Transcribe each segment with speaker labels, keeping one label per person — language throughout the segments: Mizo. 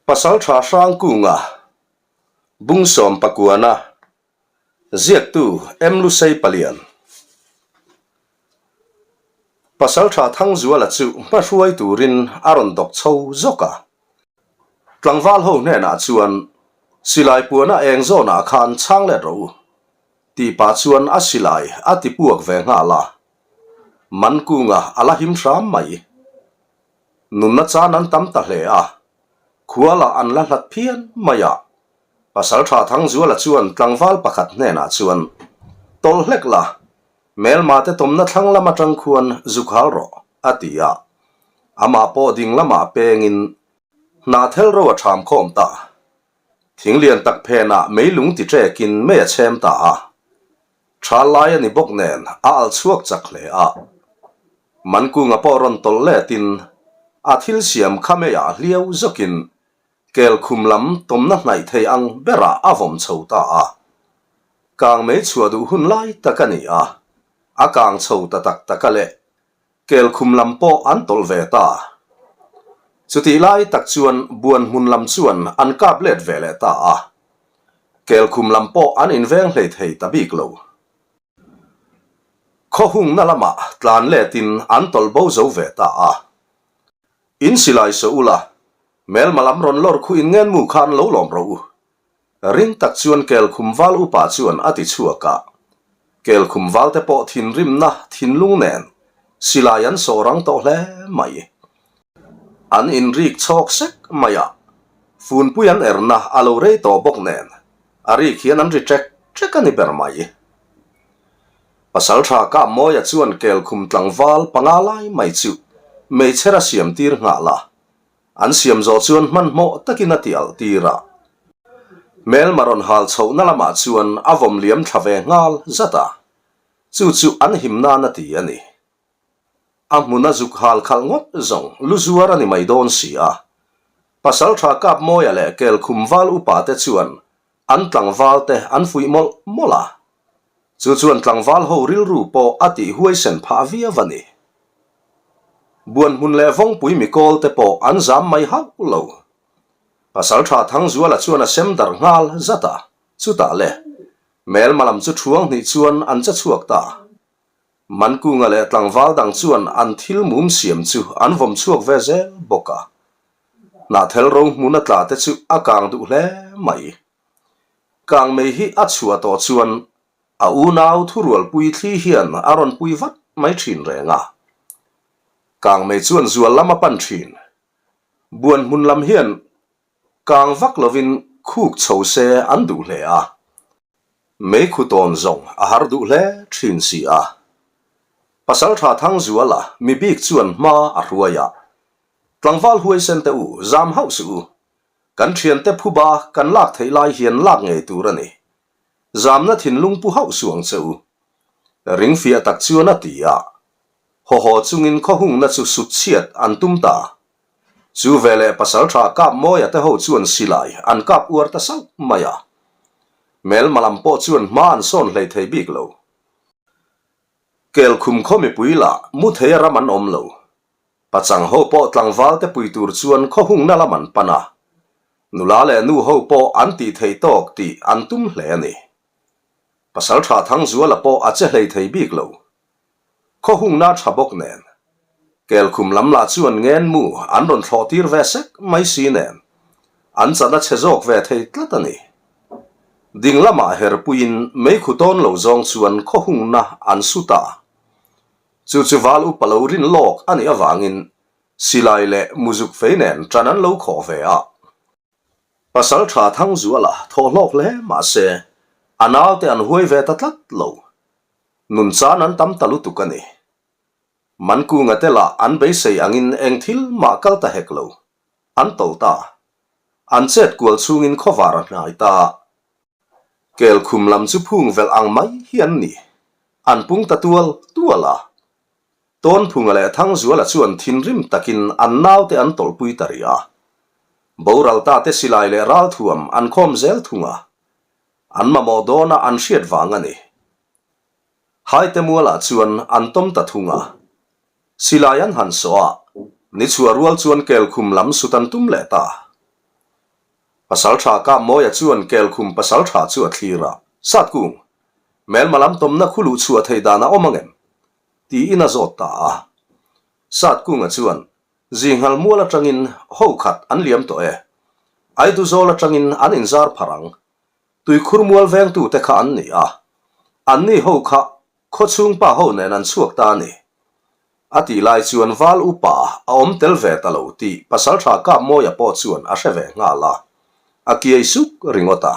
Speaker 1: Pasaltha Hrangkunga, Bungsawm Pakuana, Ziaktu M. Lusei Palian. Pasaltha Thangzuala chu hmahruai turin a rawn dawk chho zawk a. Tlangval ho hnenah chuan, Silai puana eng zawnah khan chhang let rawh u, tih pah chuan a silai a ti puak ve nghal a. Mankunga a la him hram mai. Nunna chan an tam ta hle a, khua lah an la hlat phian mai a. Pasaltha Thangzuala chuan tlangval pakhat hnenah chuan, Tawlh hlek la, Melma te tawmna thlang lam atang khuan zuk hal rawh, a ti a. Amah pawh ding lamah pengin hnahthel ro a ṭham khawm ta. Thing lian tak phenah meilung ti ṭekin mei a chhem ta a. Tha lai a ni bawk nen a al chhuak chak hle a. Mankunga pawh rawn tawlh letin a thil siam kha meiah hliau zawkin kel khum lam tawmna hnaih thei ang berah a vawm chho ta a. Kang mei chhuah duh hun lai tak a ni a, a kang chho ta tak tak a leh kel khum lam pawh an tawlh ve ta. Chutih lai tak chuan buan hmun lam chuan an kap let ve leh ta a. Kel khum lam pawh an inveng hlei thei ta bik lo. Khaw hungna lamah tlan letin an tawlh bo zo ve ta a. In silai saw ula, hmelma lam rawn lawr khu in ngenmu khan lo lawm rawh u. Ring tak chuan Kelkhum val upa chuan a ti chhuak a. Kelkhum val te pawh thinrimna thinlung nen silai an sawh rang tawh hle mai. An inrik chhawk sek mai a, funpui an erna a lo rei tawh bawk nen a rik hian an ri ṭek ṭek a ni ber mai. Pasalṭha Kapmawia chuan Kelkhum tlangval panga lai mai chu meichher a siam tir nghal a. An siam zawh chuan hmanhmawh takin a ti alh tir a. Hmelma rawn hal chhohna lamah chuan a vawm liam thla ve nghal zat a, chu chu an him nan a ti a ni. A hmuna zuk hal khalh ngawt zawng lu zuar a ni mai dawn si a. Pasalṭha Kapmawia leh Kelkhum val upa te chuan an tlangval te an fuih mawlh mawlh a. Chu chuan tlangval ho rilru pawh a tih huaisen phah viau a ni. Buanhmun leh Vawngpui mikawl te pawh an zam mai hauh lo. Pasalṭha Thangzuala chuan a sem darh nghal zat a, chutah le, Melma lam chu ṭhuang hnih chuan an che chhuak ta. Mankunga leh tlangval dang chuan an thil mum siam chu an vawm chhuak ve zel bawk a. Hnahthel ro hmun a tla te chu a kang duh hle mai. Kang mei hi a chhuah tawh chuan a unau thurualpui thli hian a rawn pui vat mai thin reng a. Kang mei chuan zual lam a pan thin. Buan hmun lam hian kang vak lovin khuk chho se an duh hle a. Mei khu tawn zawng a har duh hle thin si a. Pasaltha Thangzuala mi bik chuan hma a hruai a. Tlangval huaisen te u, zam hauh suh u. Kan thiante phuba kan lak theih lai hian lak ngei tur a ni. Zamna thinlung pu hauh suh ang che u. Ring fiah tak chuan a ti a. Haw haw chungin khaw hungna chu sut chhiat an tum ta. Chu veleh pasaltha Kapmawia te ho chuan silai an kap uar ta sauh mai a. Hmelma lam pawh chuan hma an sawn hlei thei bik lo. Kelkhum khaw mipui lah mu thei a ram an awm lo. Pachang ho pawh tlangval te pui tur chuan khaw hungna lam an pan a, nula leh nu ho pawh an tih thei tawk tih an tum hle a ni. Pasaltha Thangzuala pawh a che hlei thei bik lo. Khaw hungna tha bawk nen, Kelkhum lam lah chuan ngenmu an rawn thlawh tir ve sek mai si nen, an chan a chhe zawk ve thei tlat a ni. Ding lamah herpuiin meikhu tawn lo zawng chuan khaw hungna an su ta. Chu chu val upa lo rin lawk a nih avangin silai leh muzuk fei nen ṭan an lo khawh ve a. Pasal ṭha Thangzuala thawh hlawk hle mah se a naute an huai ve ta tlat lo. Nun chan an tam ta lutuk a ni. Mankunga te lah an beisei angin eng thil mah kal ta hek lo. An tawlh ta. An chet kual chhungin khawvar a hnai ta. Kelkhum lam chu phung velh ang mai hi an ni. An pung ta tual tual a. Tawnphunga leh Thangzuala chuan thinrim takin an naute an tawlhpui ta rih a. Boral ta te silai leh ralthuam an khawm zel thung a. An mamawh dawna an hriat vang a ni. Haite mualah chuan an tawm ta thung a. Silai an han sawh a, ni chhuah rual chuan kelkhum lam sut an tum leh ta. Pasalṭha Kapmawia chuan Kelkhum pasalṭha chu a thlir a, Satkung, hmelma lam tawmna khu luh chhuah theih dan a awm ang em? tiin a zawt ta a. Satkunga chuan, Zinghal mual atangin ho khat an liam tawh e. Aiduzawl atangin an inzar pharh ang. Tuikhur mual vengtute kha an ni a. Anni ho kha khawchhung pa ho nen an chhuak ta a ni. A tih lai chuan val upa a awm tel ve ta lo tih Pasaltha Kapmawia pawh chuan a hre ve nghal a, a kiai suk ringawt a.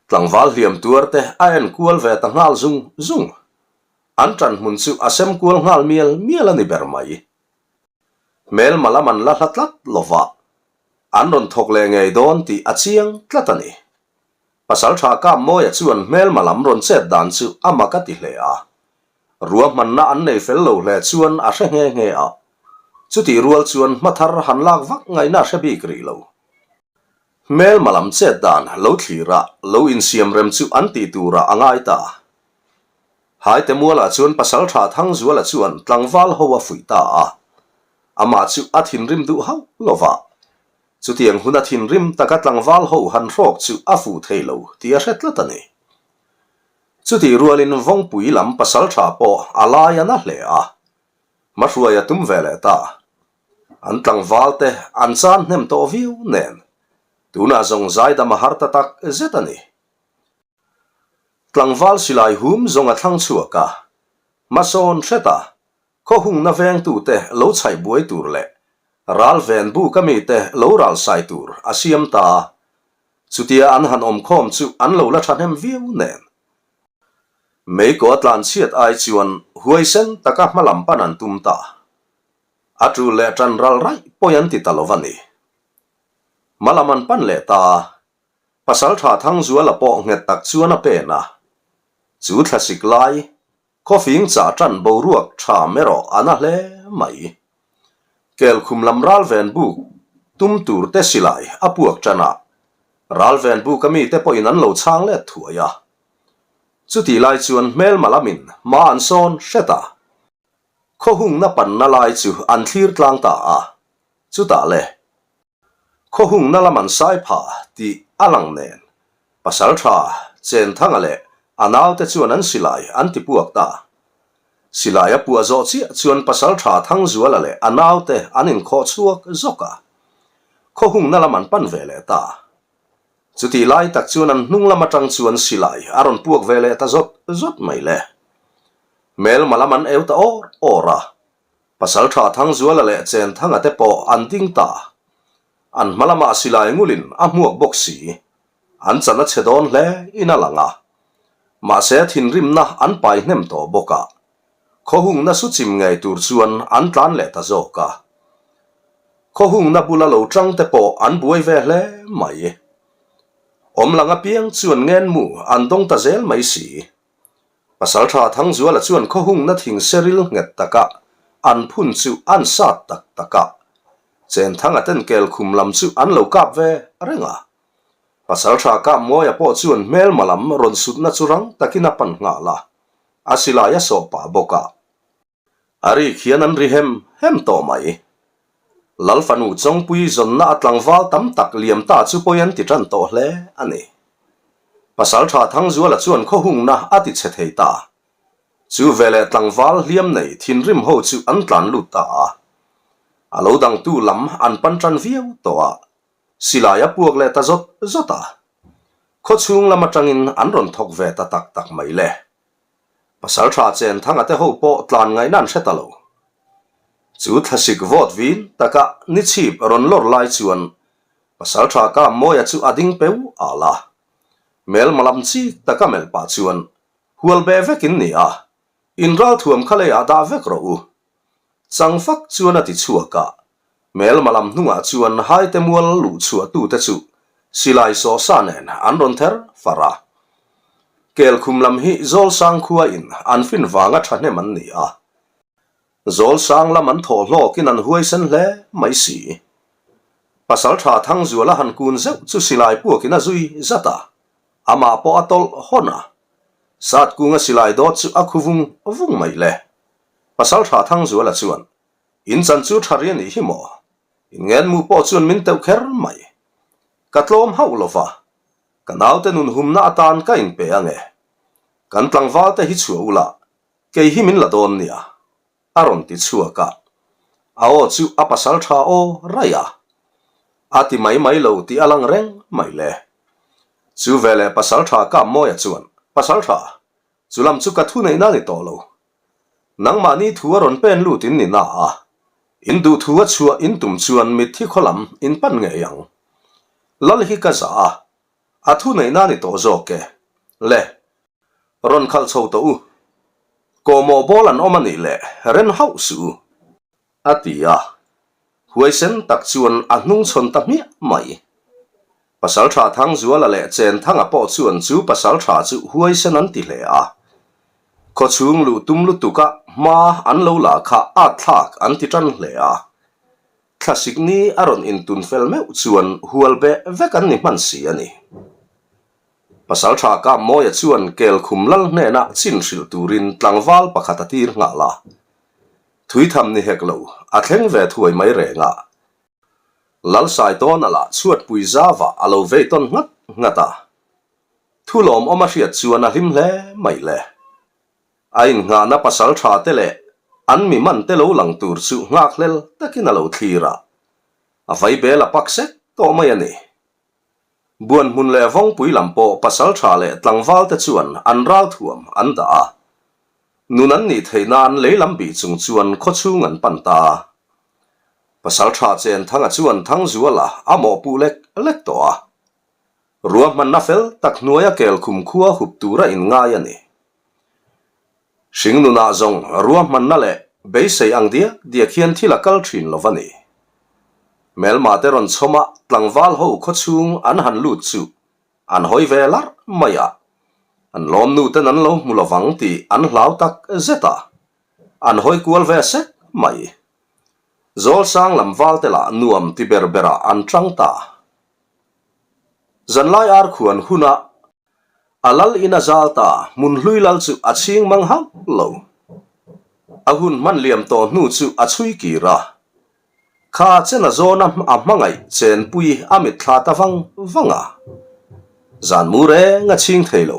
Speaker 1: Tlangval hliam tuar te a en kual ve ta nghal zung zung. An ṭan hmun chu a sem kual nghal mial mial a ni ber mai. Hmelma lam an la hla tlat lova, an rawn thawk leh ngei dawn tih a chiang tlat a ni. Pasalṭha Kapmawia chuan hmelma lam rawn chet dan chu a mak a ti hle a. Ruahmanna an nei fel lo hle chuan a hre nghe nghe a. Chutih rual chuan hma thar han lak vak ngaihna a hre bik rih lo. Hmelma lam chet dan lo thlir a, lo insiam rem chu an tih turah a ngai ta. Haite mualah chuan Pasalṭha Thangzuala chuan tlangval ho a fuih ta a. Amah chu a thinrim duh hauh lo va. Chutiang huna thinrim taka tlangval ho han hrawk chu a fuh thei lo tih a hre tlat a ni. Chutih rualin Vawngpui lam Pasalṭha pawh a lai a na hle a. Hmahruai a tum ve leh ta. An tlangval te an chan hnem tawh viau nen tunah zawng zaidam a har ta tak zet a ni. Tlangval silai hum zawng a thlang chhuak a, hmasawn hret a, khaw hungna vengtute lo chhaih buai tur leh ral ven buk a mite lo ral sai tur a siam ta a. Chutia an han awm khawm chu an lo la thahnem viau nen. Meikaw a tlan chhiat ai chuan huaisen taka hmalam pan an tum ta. A tul leh tan ral raih pawi an ti ta lo a ni. Hmalam an pan leh ta a, Pasaltha Thangzuala pawh nghet tak chuan a pen a. Chu thlasik lai, khawfing chah tan boruak tha erawh a na hle mai. Kelkhum lam ralven buk tum tur te silai a puak tan a, ralven buk a mite pawhin an lo chhang let thuai a. Chutih lai chuan hmelma lamin hma an sawn hret a. Khawhungna panna lai chu an thlir tlang ta a, chutah le. Khawhungna lam an sai pha tih a lang nen, Pasaltha Chenthanga leh a naute chuan an silai an ti puak ta. Silai a puah zawh chiah chuan Pasaltha Thangzuala leh a naute an inkhawh chhuak zawk a, khawhungna lam an pan ve leh ta. Chutih lai tak chuan an hnung lam atang chuan silai a rawn puak ve leh ta zawt zawt mai le. Hmelma lam an eu ta awr awr a, Pasalṭha Thangzuala leh Chenthanga te pawh an ding ta. An hma lamah silai ngulin a hmuak bawk si. An chan a chhe dawn hle in a lang a. Mahse thinrimna an pai hnem tawh bawk a. Khawhungna su chim ngei tur chuan an tlan leh ta zawk a. Khawhungna bula lo tang te pawh an buai ve hle mai. Awmlang apiang chuan ngenmu an dawng ta zel mai si. Pasalṭha Thangzuala chuan khawhungna thing seril nghet taka an phun chu an sat tak tak a, Chenthanga ten kelkhum lam chu an lo kap ve reng a. Pasalṭha Kapmawia pawh chuan hmelma lam rawn sutna chu rang takin a pan nghal a, a silai a sawh pah bawk a. A rik hian an ri hem hem tawh mai. Lal fanu Chawngpui zawnna a tlangval tam tak liam ta chu pawi an ti tan tawh hle a ni. Pasaltha Thangzuala chuan khawhungna a ti chhe thei ta. Chu veleh tlangval hliam nei thinrim ho chu an tlan lut ta a. A lo dangtu lam an pan tan viau tawh a, silai a puak leh ta zawt zawt a. Khawchhung lam atangin an rawn thawk ve ta tak tak mai le. Pasalṭha Chenthanga te ho pawh tlan ngaihna an hre ta lo. Chu thlasik vawt vin taka ni chhip rawn lawr lai chuan Pasalṭha Kammawia chu a ding peu al a. Hmelma lam chik taka melh pah chuan, Hual beh vek in ni a, in ralthuam kha leiah dah vek rawh u. Chang fak chuan a ti chhuak a, Hmelma lam hnungah chuan haite mual luh chhuahtute chu silai sawhsa nen an rawn ther far a. Kelkhum lam hi Zawlsang khua in an fin vanga thahnem an ni a. Zawlsang lam an thawh hlawkin an huaisen hle mai si. Pasaltha Thangzuala han kun zeuh chu silai puakin a zui zat a, amah pawh a tawlh hawn a. Satkunga silai dawt chu a khu vung vung mai le. Pasaltha Thangzuala chuan In chan chu tha ri a nih hi maw? Inngenmu pawh chuan min teuh kher mai. Ka tlawm hauh lo va, ka naute nun humna atan ka inpe ang e. Kan tlangvalte hi chhuah ula, kei hi min la dawn nia, a rawn ti chhuak a. A aw chu a pasal tha aw raih a. A ti mai mai lo tih a lang reng mai le. Chu veleh pasal tha Kammawia chuan, Pasal tha, chu lam chu ka thuneihna a ni tawh lo. Nangmahni thu a rawn pen lut in ni na a, in duh thu a chhuah in tum chuan mitthi khaw lam in pan ngei ang. Lal hi ka zah a, a thuneihna a ni tawh zawk e. Le, rawn khalh chho tawh u. Kawhmawh bawl an awm a nih leh ren hauh suh u. A ti a, huaisen tak chuan a hnungchhawn ta hmiah mai. Pasalṭha Thangzuala leh Chenthanga pawh chuan chu pasalṭha chu huaisen an ti hle a. Khawchhung luh tum lutuka hma an lo la kha at thlak an ti ṭan hle a. Thlasik ni a rawn intun fel meuh chuan hual beh vek an ni hman si a ni. Pasalṭha Kammawia chuan Kelkhum lal hnenah chin hrilh turin tlangval pakhat a tir nghal a. Thuitham ni hek lo, a thleng ve thuai mai reng a. Lalsaitawna lah chhuatpui zava a lo vei tawn nghat nghat a. Thu lawmawm a hriat chuan a hlim hle mai le. A innghahna pasal tha te leh an mi man te lo lang tur chu nghakhlel takin a lo thlir a. A vaibel a pak sek tawh mai a ni. Buanhmun leh Vawngpui lam pawh pasaltha leh tlangval te chuan an ralthuam an dah a. Nun an nih theih nan lei lam bih chung chuan khawchhung an pan ta a. Pasaltha Chenthanga chuan Thangzuala a mawhpuh lek lek tawh a. Ruahmanna fel tak hnuaia kelkhum khua hup tura inngai a ni. Hringnunah zawng ruahmanna leh beisei ang diak diak hian thil a kal thin lo va ni. Hmelma te rawn chhawm a, tlangval ho khawchhung an han lut chu an hawi ve larh mai a, an lawmnu ten an lo hmu lovang tih an hlau tak zet a, an hawi kual ve sek mai. Zawlsang lam val te lah nuam ti ber berah an tang ta. Zanlai ar khuan hunah A lal in a zal ta, hmun hlui lal chu a chhing mang hauh lo. A hun hman liam tawh hnu chu a chhui kir a. Kha chen a zawn a a hmangaih chenpui a mitthla ta vang vang a. Zan mu reng a chhing thei lo.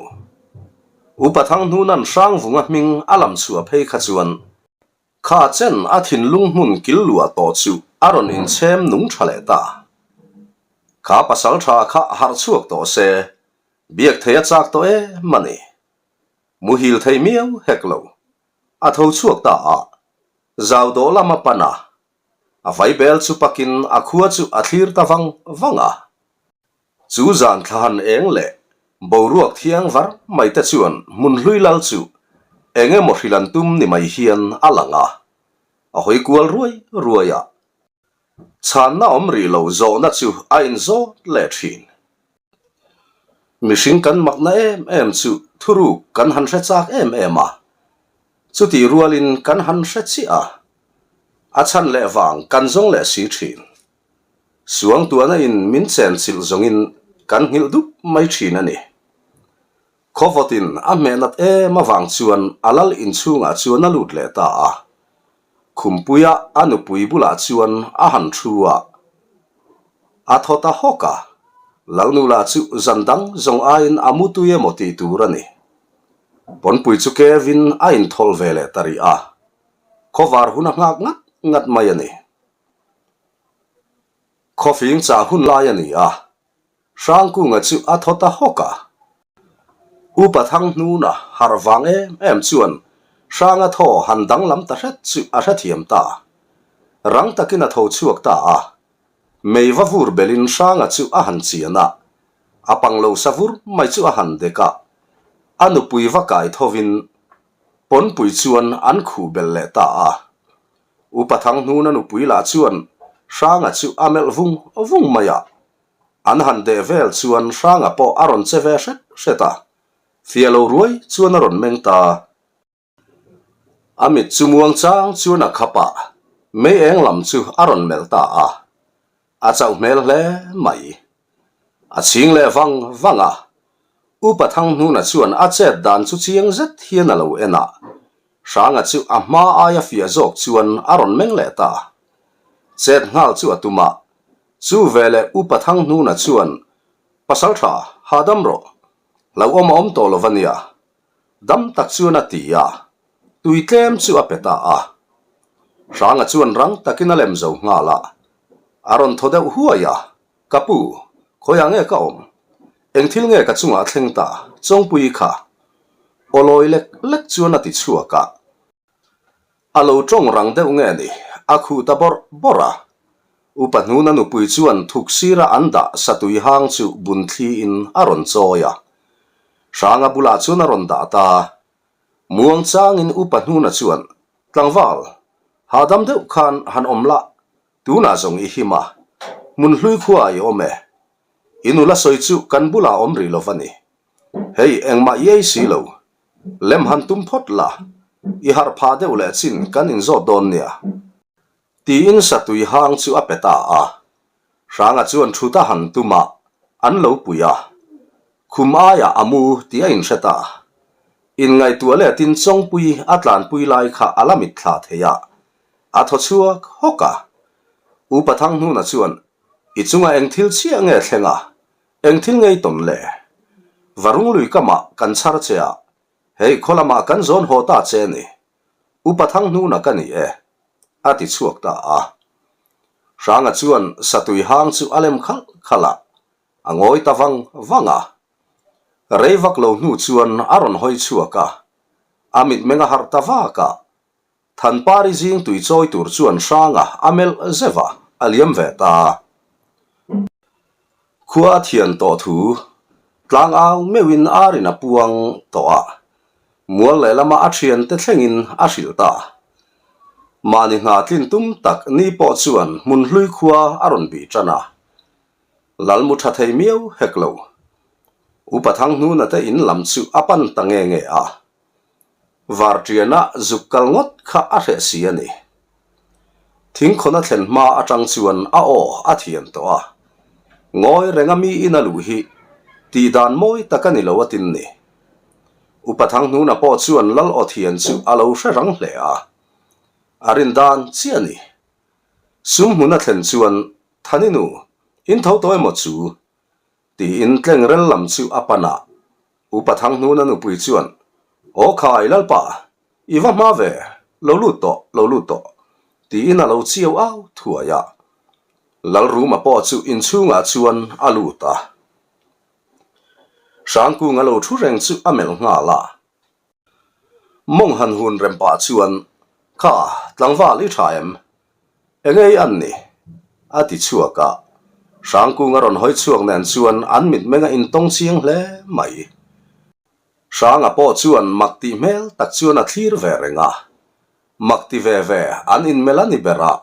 Speaker 1: Upa Thanghnunan Hrangvunga hming a lam chhuah phei kha chuan Kha chen a thinlung hmun kil luah tawh chu a rawn inchhem nung tha leh ta. Kha pasal tha kha harh chhuak tawh se, biak thei a chak tawh em a ni. Muhil thei miau hek lo. A tho chhuak ta a, zau dawh lam a pan a. A vaibel chu pakin a khua chu a thlir ta vang vang a. Chu zan thlahan eng leh boruak thiang var mai te chuan hmun hlui lal chu eng emaw hrilh an tum ni mai hian a lang a, a hawi kual ruai ruai a. Chhanna awm rih lo zawhna chu a inzawt leh thin. Mihring kan makna em em chu thuruk kan han hre chak em em a, chutih rualin kan han hre chiah a, a chhan leh vang kan zawng leh si thin. Suangtuahna in min chenchilh zawngin kan nghilh dup mai thin a ni. Khawvawtin a hmeh nat em avang chuan a lal inchhungah chuan a lut leh ta a. Khumpuia a nupui bulah chuan a han thu a. A thaw ta hawk a, Lalnula chu zan dang zawng aiin a mu tui emaw tih tur a ni. Pawnpui chu kevin a inthawlh ve leh ta rih a. Khawvar hun a nghak ngat ngat mai a ni. Khawfing chah hun lai a ni a, Hrangkunga chu a thaw ta hawk a. Upa Thanghnuna harh vang em em chuan Hranga thaw han danglam ta hret chu a hrethiam ta. Rang takin a tho chhuak ta a, mei va vur belin Hranga chu a han chian a, a pang lo sa vur mai chu a han dek a, a nupui va kai thovin pawnpui chuan an khuh belh leh ta a. Upa Thanghnuna nupui lah chuan Hranga chu a melh vung vung mai a, an han deh vel chuan Hranga pawh a rawn che ve hret hret a, fiah lo ruai chuan a rawn meng ta. A mit chu muang chang chuan a khap a, mei eng lam chu a rawn melh ta a, a chauh hmel hle mai. A chhing leh vang vang a, Upa Thanghnuna chuan a chet dan chu chiang zet hian a lo en a, Hranga chu a hma aia fiah zawk chuan a rawn meng leh ta. Chet nghal chu a tum a, chu veleh Upa Thanghnuna chuan, Pasalṭha, hahdam rawh. Hlauhawm a awm tawh lo va nia. Dam tak chuan a ti a, tui tlem chu a pe ta a. Hranga chuan rang takin a lem zo nghal a, a rawn thaw deuh huai a, Ka pu, khawiah nge ka awm? Eng thil nge ka chungah a thleng ta? Chawngpuii kha. Aw lawi lek lek chuan a ti chhuak a. A lo tawng rang deuh nge ni? A khuh ta bawrh bawrh a. Upa hnuna nupui chuan thuk sira an dah satui hang chu bun thliin a rawn chawi a. Hranga bulah chuan a rawn dah ta. Muang changin upa hnuna chuan, Tlangval, hahdam deuh khan han awm lah, tunah zawng i him a, hmun hlui khuaah i awm e. I nula sawi chu kan bulah awm rih lo va ni. Hei, engmah i ei si lo. Lem han tum phawt la, i harh phah deuh leh chin kan inzawt dawn nia. Tiin satui hang chu a pe ta a. Hranga chuan thut a han tum a, an lo pui a. Khum aiah a mu tih a inhre ta. Inngaihtuah letin Chawngpui a tlanpui lai kha a la mitthla thei a, a thaw chhuak hawk a. Upa Thanghnuna chuan, I chungah eng thil chiah nge thleng a? Eng thil ngei tawn le? Varung lui kamah kan chhar che a, hei khaw lamah kan zawn haw ta che ni. Upa Thanghnuna ka ni e, a ti chhuak ta a. Hranga chuan satui hang chu a lem khalh khalh a, a ngawi ta vang vang a. Rei vak lo hnu chuan a rawn hawi chhuak a, a mitmeng a harh ta vak a, Thanpari zing tui chawi tur chuan Hranga a melh zeuh a, a liam ve ta. Khua a thian tawh thu tlang au meuhin arin a puang tawh a, mual lehlama a thiante thlengin a hrilh ta. Mahni hna tlin tum tak ni pawh chuan hmun hlui khua a rawn bih tan a, Lalmu tha thei miau hek lo. Upa Thanghnuna te in lam chu a pan ta nge nge a. Varṭiana zuk kal ngawt kha a hreh si a ni. Thingkhawn a thlen hma aṭang chuan a aw a thiam tawh a. Ngawi renga mi in a luh hi tih dan mawi tak a ni lo a tin ni. Upa Thanghnuna pawh chuan Lal aw thian chu a lo hre rang hle a. A rin dan chiah a ni. Sum hmun a thlen chuan Thani nu, in tho tawh emaw chu? Tiin tlengrel lam chu a pan a. Upa Thanghnuna nupui chuan, Aw khai Lalpa, i va hma ve, lo lut tawh, lo lut tawh, tiin a lo chiau au thuai a. Lalruma pawh chu inchhungah chuan a lut a. Hrangkung a lo thu reng chu a melh nghal a. Mawng han hun rem pah chuan, Kha, tlangval i tha em? Eng ei an ni? a ti chhuak a. Hrangkung a rawn hawi chhuak nen chuan an mitmeng a intawng chiang hle mai. Hranga pawh chuan mak tih hmel tak chuan a thlir ve reng a. Mak ti ve ve an inmelh a ni ber a.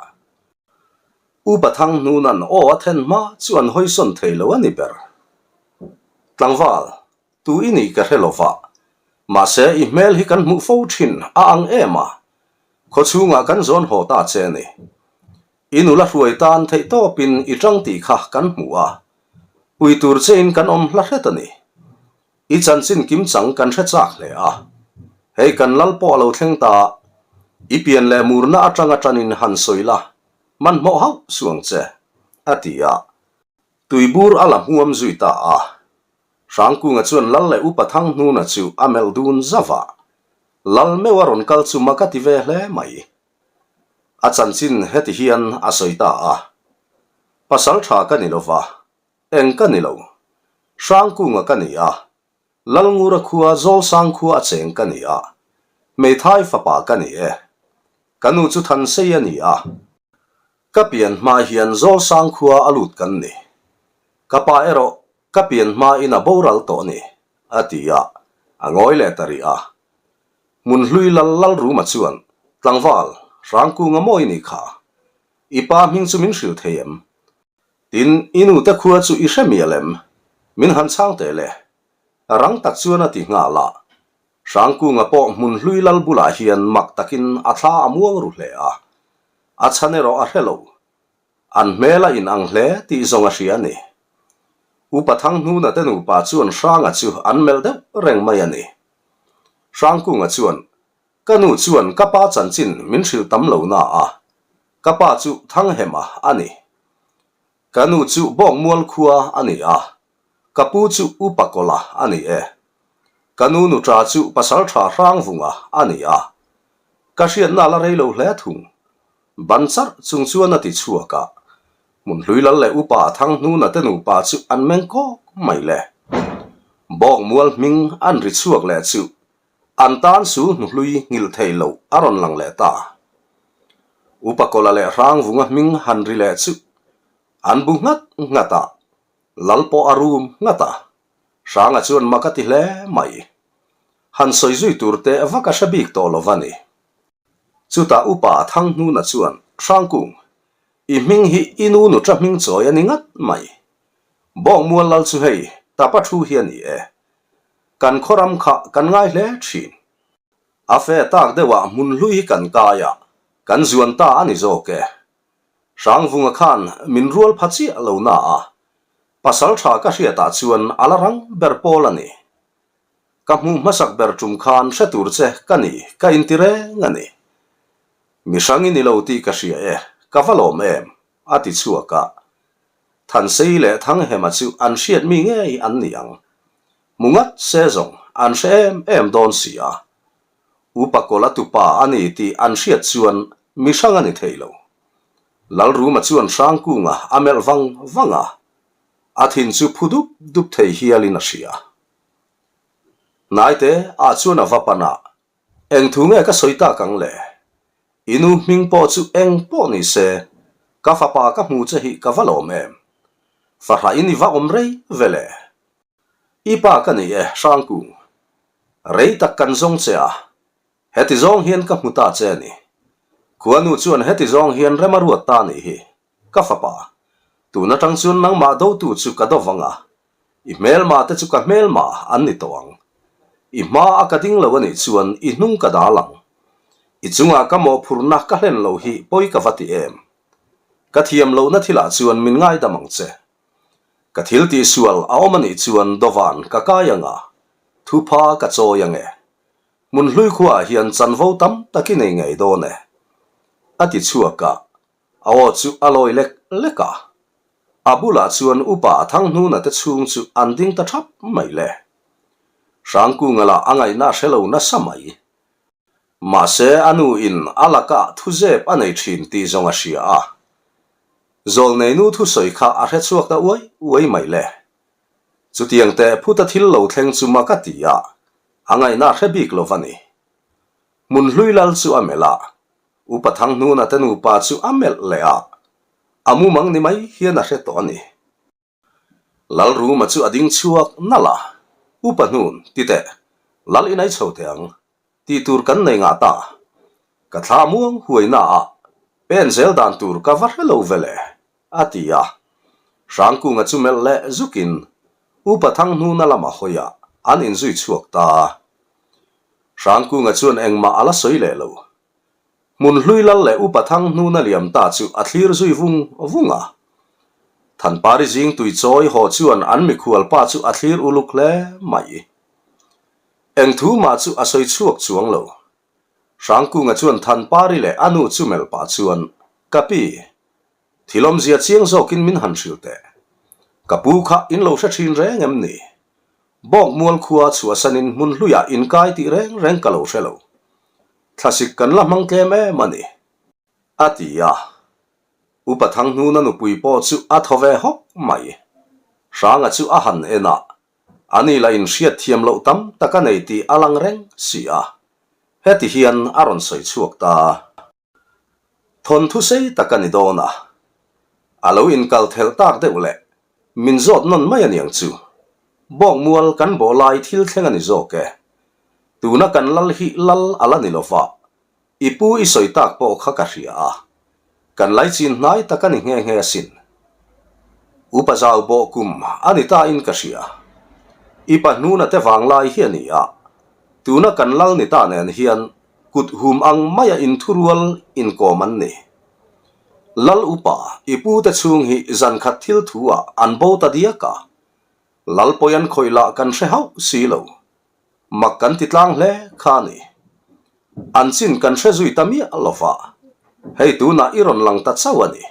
Speaker 1: Upa Thanghnun-a'n aw a then hma chu an hawisawn thei lo a ni ber. Tlangval, Tu i nih ka hre lo va, mahse i hmel hi kan hmuh fo thin a ang em a, khaw chhungah kan zawn haw ta che a ni. I nula hruai tan theih tawpin i tang tih kha kan hmu a, pui tur chein kan awm hla hret a ni. I chanchin kimchang kan hre chak hle a, hei kan lal pawh a lo thleng ta, i pian leh murna atanga tanin han sawi la, hmanhmawh hauh suh ang che, a ti a. Tuibur a la hmuam zui ta a. Hrangkunga chuan Lal leh Upa Thanghnuna chu a melh dun zauh a, Lal meuh a rawn kal chu mak a ti ve hle mai. A chanchin heti hian a sawi ta a, Pasal tha ka ni lova, eng ka ni lo. Hrangkunga ka ni a, Lalngura khua Zawlsang khua a cheng ka ni a, Hmeithai fapa ka ni e. Ka nu chu Thansei a ni a. Ka pian hma hian Zawlsang khua a lut kan ni. Ka pa erawh ka pian hma in a boral tawh ni, a ti a, a ngawi leh ta rih a. Hmun hlui lal lal Ruma chuan, Tlangval, Hrangkunga mawi ni kha. I pa hming chu min hrilh thei em? Tin, i nute khua chu i hre mial em? Min han chhang teh le. Rang tak chuan a ti nghal a. Hrangkunga pawh hmun hlui lal bulah hian mak takin a thla a muang ru hle a. A chhan erawh a hre lo. An hmel a inang hle tih zawng a hria a ni. Upa Thanghnuna te nupa chuan Hranga chu an melh deuh reng mai a ni. Hrangkunga chuan, Ka nu chuan ka pa chanchin min hrilh tam lo na a. Ka pa chu Thanghema a ni. Ka nu chu Bawkmual khua a ni a, ka pu chu Upa Kawla a ni e. Ka nu nuṭa chu Pasalṭha Hrangvunga a ni a. Ka hriatna la rei lo hle thung. Ban charh chung chuan a ti chhuak a. Hmunhlui lal leh upa Thanghnuna te nupa chu an meng kawk mai le. Bawkmual hming an ri chhuak leh chu An tan sul hnuhlui nghilh thei loh a rawn lang leh ta. Upa Kawla leh Hrangvunga hming han ri leh chu an bu nghat nghat a, Lal pawh a rum nghat a, Hranga chuan mak a ti hle mai. Han sawi zui tur teh vak a hre bik tawh lo va ni. Chutah Upa Thanghnuna chuan, Hrangkung, i hming hi i nu nuṭa hming chawi a ni ngat mai. Bawkmual Lal chu hei tapa thu hi a ni e. Kan khawram kha kan ngai hle thin. A fe tak deuhah hmun hlui hi kan kai a, kan zuan ta a ni zawk e. Hrangvunga khan min rual pha chiah lo na a, pasal tha ka hriatah chuan a la rang ber pawl a ni. Ka hmuh hmasak ber tum khan hre tur che ka ni ka inti reng a ni. Mi hrang i ni lo tih ka hria e, ka va lawm em, a ti chhuak a. Thansei leh Thanghema chu an hriat mi ngei an ni ang. Hmu ngat se zawng an hre em em dawn si a. Upa Kawla tupa a ni tih an hriat chuan mi hrang a ni thei lo. Lalruma chuan Hrangkunga a melh vang vang a, a thin chu phu dup dup thei hialin a hria. Hnaite ah chuan a va pan a, Eng thu nge ka sawi tak ang le? I nu hming pawh chu eng pawh ni se, ka fapa ka hmu che hi ka va lawm em? Fahrah in i va awm rei ve le? I pa ka ni e, Hrangkung. Rei tak kan zawng che a, heti zawng hian ka hmu ta che a ni. Khuanu chuan heti zawng hian rem a ruat ta nih hi. Ka fapa, tun atang chuan nangmah dotu chu ka do vang a, i hmelma te chu ka hmelma an ni tawh ang. I hma a ka ding lo a nih chuan i hnung ka dal ang. I chungah ka mawhphurhna ka hlen lo hi pawi ka va ti em? Ka thiam lohna thilah chuan min ngaidam ang che. Ka thil tihsual a awm a nih chuan dawvan ka kai ang a, thupha ka chawi ang e. Hmun hlui khuaah hian chanvo tam tak i nei ngei dawn e. A ti chhuak a, A aw chu a lawi lek lek a, a bulah chuan upa a Thanghnuna te chhung chu an ding ta thap mai le. Hrangkunga lah a ngaihna a hre lo nasa mai. Mahse a nu in a lakah thuzep a nei thin tih zawng a hria a. Zawlneinu thusawi kha a hre chhuak ta uai uai mai le. Chutiang teh phuta thil lo thleng chu mak a ti a, a ngaihna a hre bik lo va ni. Hmunhlui lal chu a melh a, Upa Thanghnuna te nupa chu a melh leh a, a mumang ni mai hian a hre tawh a ni. Lalruma chu a ding chhuak nalh a, Upa Hnun, ti teh, Lal inai chho teh ang, tih tur kan nei ngah ta. Ka thla muang huai na a, pen zel dan tur ka va hre lo ve le, a ti a. Hrangkunga chu melh leh zukin Upa Thanghnuna lama hawi a, an inzui chhuak ta. Hrangkunga chuan engmah a la sawi leh lo. Hmunhlui lal leh Upa Thanghnuna liam ta chu a thlir zui vung vung a. Thanpari zing tui chawi haw chuan an mikhual pa chu a thlir uluk hle mai. Eng thu mah chu a sawi chhuak chuang lo. Hrangkunga chuan Thanpari leh a nu chu melh pah chuan, Ka pi, thil awmzia chiang zawkin min han hrilh teh. Ka pu kha in lo hre thin reng em ni? Bawkmual khua chhuahsanin hmun hluiah inkai tih reng reng ka lo hre lo. Thlasik kan la hmang tlem em a ni, a ti a. Upa Thanghnuna nupui pawh chu a thaw ve hawk mai. Hranga chu a han en a, ani lah inhriat thiam loh tam tak a nei tih a lang reng si a. Heti hian a rawn sawi chhuak ta. Thawnthu sei tak a ni dawn a, a lo inkal thelh tak deuh leh min zawt nawn mai a niang chu. Bawkmual kan bawh lai thil thleng a ni zawk e. Tuna kan lal hi lal a la ni lo va, i pu i sawi tak pawh kha ka hria a, kan laichin hnai tak a ni nghe nghe asin. Upa zau bawh kum a ni ta in ka hria. I pa hnuna te vanglai hi a ni a, tuna kan lal ni ta nen hian Kut hum ang maia inthurual inkawm an ni. Lal upa, i pute chhung hi zan khat thil thu ah an bo ta diak a. Lal pawi an khawih lah kan hre hauh si lo. Mak kan ti tlang hle kha a ni. An chin kan hre zui ta miah lo va. Hei tunah i rawn lang ta chauh a ni.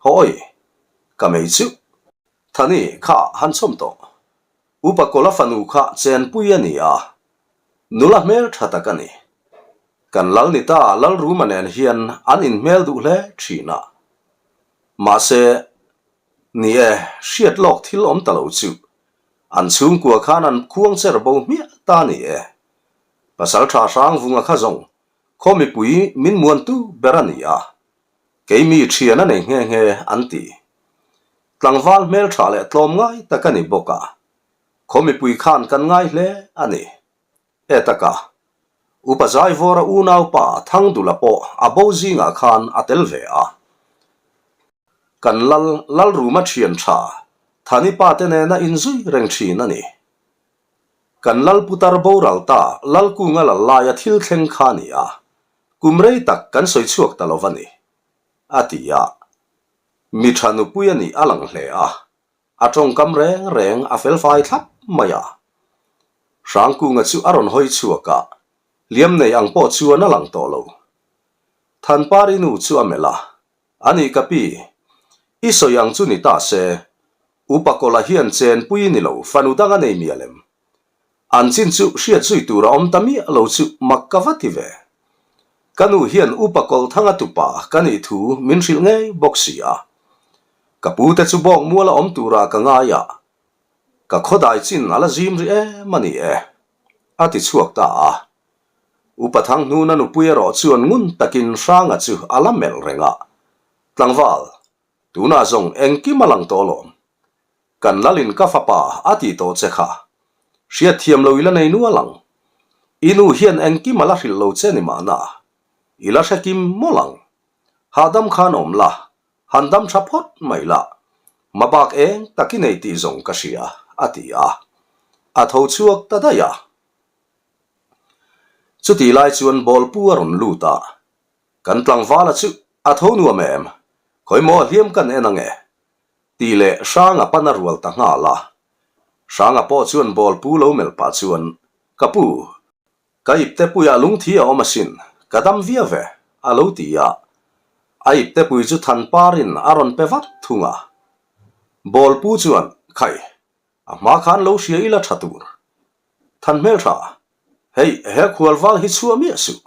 Speaker 1: Hawi, ka mei chu. Thani, kha han chhawm tawh. Upa Kawla fanu kha chenpui a ni a, nula hmel tha tak a ni. Kan lal ni ta Lalruma nen hian an inhmel duh hle thin a. Mahse, ni e, hriat lawk thil awm ta lo chu. An chhungkua khan an khuang cher bo hmiah ta ni e. Pasal tha Hrangvunga kha zawng khaw mipui min muantu ber a ni a, keimi thian a nei nghe nghe an ti. Tlangval hmeltha leh tlawm ngai tak a ni bawk a, khaw mipui khan kan ngai hle a ni. He taka Upa Zaivawra unaupa Thangdula pawh a bo zingah khan a tel ve a. Kan lal Lalruma thian tha Thani pa te nena inzui reng thin a ni. Kan lal putar boral ta Lalkunga lal laia thil thleng kha a ni a, kum rei tak kan sawi chhuak ta lo va ni, a ti a. Mi tha nupui a nih a lang hle a, a tawngkam reng reng a felfai thlap mai a. Hrangkunga chu a rawn hawi chhuak a, hliam nei ang pawh chuan a lang tawh lo. Thanpari nu chu a melh a, A nih ka pi, i sawi ang chu ni ta se, Upa Kawla hian chenpui ni lo fanu dang a nei mial em? An chin chu hriat zui tur a awm ta miah lo chu mak ka va ti ve. Ka nu hian Upa Kawlthanga tupa ka nih thu min hrilh ngei bawk si a. Ka pu te chu bawk mual a awm turah ka ngai a, ka khawdai chin a la zim rih em a ni e, a ti chhuak ta a. Upa Thanghnuna nupui erawh chuan ngun takin Hranga chu a la melh reng a, Tlangval, tunah zawng engkim a lang tawh alawm. Kan lalin ka fapa a tih tawh che kha. Hriatthiam lo i la nei nual ang. I nu hian engkim a la hrilh lo che ni mahna. I la hre kim mawlh ang. Hahdam khan awm la, han dam tha phawt mai la. Hmabak eng tak i nei tih zawng ka hria, a ti a. A tho chhuak ta daih a. Chutih lai chuan bawlpu a rawn lut a, Kan tlangvala chu a tho nuam em? Khawimaw a hliam kan en ange? Tih leh Hranga pan a rual ta nghal a. Hranga pawh chuan bawlpu lo melh pah chuan, Ka pu, ka ipte puiah lungthi a awm asin, ka dam viau ve, a lo ti a. A ipte pui chu Thanparin a rawn pe vat thung a. Bawlpu chuan, Khai, a hma khan lo hria ila tha tur. Than hmeltha, hei he khualval hi chhuah miah suh,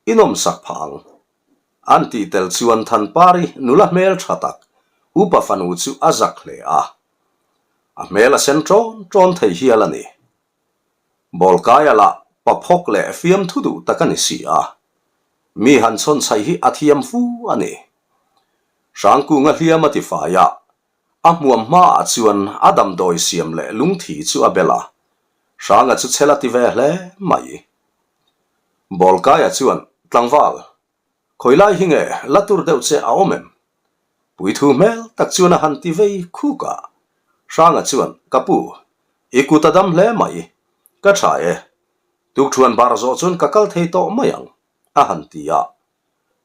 Speaker 1: i nawmsak phah ang. An tih tel chuan Thanpari nula hmeltha tak upa fanu chu a zak hle a. A hmel a sen ṭawn ṭawn thei hial a ni. Bawlkaia lah paphawk leh fiamthu duh tak a ni si a. Mi han chhawnchhaih hi a thiam fu a ni. Hrangkunga hliam a ti fai a, A hmuam hmaah chuan a damdawi siam leh lungthi chu a bel a, Hranga chu chhel a ti ve hle mai. Bawlkaia chuan, Tlangval, khawilai hi nge la tur deuh che a awm em? Puithu hmel tak chuan a han ti vei khuk a. Hranga chuan, Ka pu, i kut a dam hle mai. Ka tha e. Tukṭhuan bar zawh chuan ka kal thei tawh mai ang, a han ti a.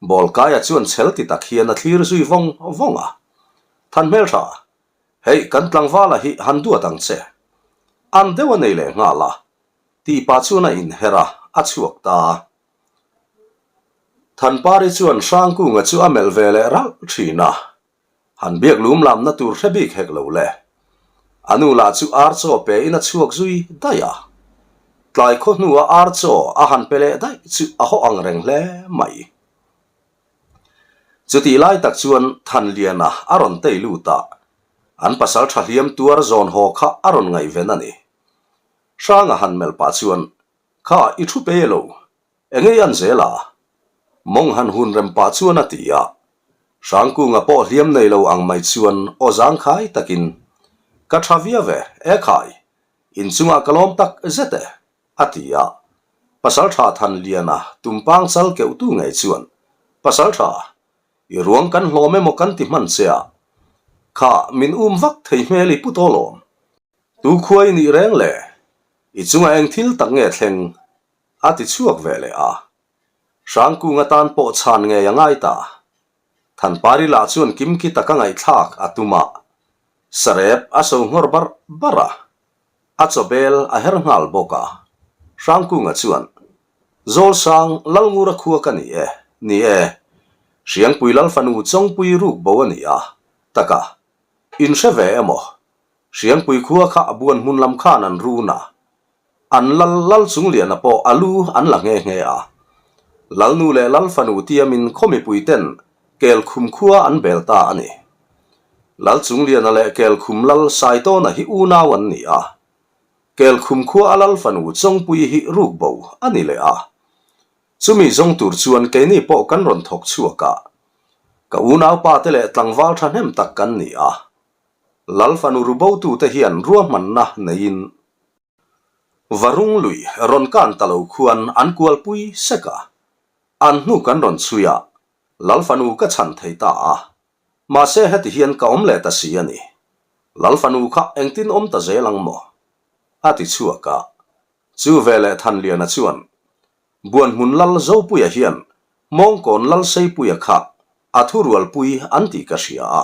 Speaker 1: Bawlkaia chuan chhel ti tak hian a thlir zui vawng vawng a. Than hmeltha, hei kan tlangvala hi han duat ang che. An deuh a nei leh nghal a, tih pah chuan a inher a, a chhuak ta. Thanpari chuan Hrangkunga chu a melh ve leh ralh thin a. Han biak lum lamna tur hre bik hek lo le. A nu lah chu ar chaw pe in a chhuak zui daih a. Tlai khaw hnua ar chaw a han pe leh daih chu a haw ang reng hle mai. Chutih lai tak chuan Thanliana a rawn tei lut a, an pasal tha hliam tuar zawn haw kha a rawn ngaihven a ni. Hranga han melh pah chuan, Kha i thu pe lo, Engei an zel a? Mawng han hun rem pah chuan a ti a. Hrangkunga pawh hliam nei lo ang mai chuan aw zangkhai takin, Ka tha viau e, e khai, inchungah ka lawm tak zet e, a ti a. Pasaltha Thanliana tumpang chal keuhtu ngei chuan, Pasaltha, i ruang kan hlawm emaw kan ti hman che a, kha min um vak thei hmel i pu tawh lawm. Tu khua i nih reng le? I chungah eng thil tak nge thleng? A ti chhuak ve leh a. Hrangkung atan pawh chhan ngei a ngai ta. Thanpari lah chuan kimki taka ngaihthlak a tum a. Sarep a so nghawr barh barh a. A chawbel a her nghal bawk a. Hrangkunga chuan, Zawlsang, Lalngura khua ka ni e, ni e. Hriangpui Lal fanu Chawngpui ruk bo a ni a, taka in hre ve emaw? Hriangpui khua kha a buan hmun lam khan an run a, an lal lal chungliana pawh a lu an la nghe nghe a. Lalnu leh lal fanu tiamin khaw mipui ten Kelkhum khua an bel ta a ni. Lal chungliana leh Kelkhum lal Saitawna hi unau an ni a, Kelkhum khua a lal fanu Chawngpui hi ruk bo a ni leh a. Chumi zawng tur chuan keini pawh kan rawn thawk chhuak a, ka unaupa te leh tlangval thahnem tak kan ni a. Lal fanu rubotute hian ruahmanna neiin Varung lui rawn kan ta lo khuan an kualpui sek a, an hnu kan rawn chhui a, Lal fanu ka chhan thei ta a. Mahse heti hian ka awm leh ta si a ni. Lal fanu kha engtin awm ta zel ang maw? A ti chhuak a. Chu veleh Thanliana chuan Buanhmun Lal Zopuia hian Hmawngkawn Lal Seipuia kha a thurualpui an tih ka hria a.